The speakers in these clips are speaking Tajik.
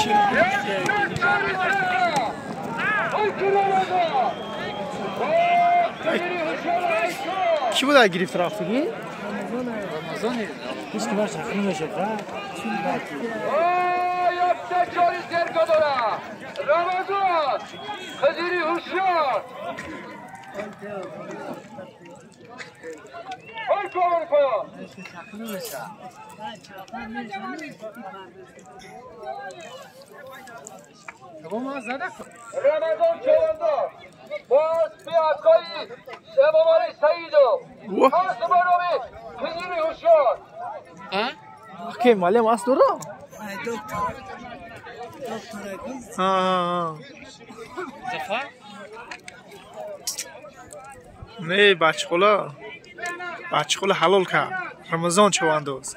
Ки буд гирифт рафтагӣ? Рамазони. Ҳеч ки марш намешад, ха? Рамазон! Хазири ҳушёр! Рамазон чавандоз боз биакои Эмомалӣ Саидов ҳасбаноми Хизири ҳушёр. Ки малем аст дора? Не, бачқула. Бачқула ҳалол кард. Рамазон чавандоз.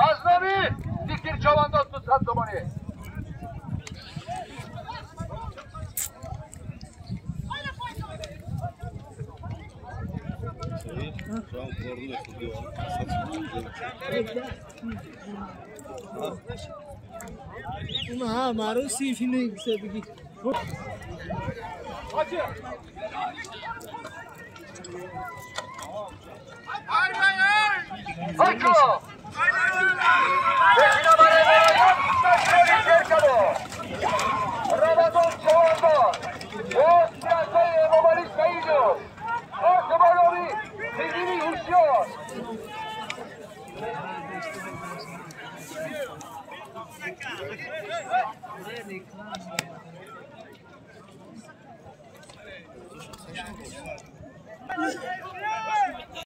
Аз номи Зикир Чавандоз 200 сомонӣ. Рамазон Чавандоз боз биакои Эмомалӣ Саидов ҳасбаноми Хизири ҳушёр.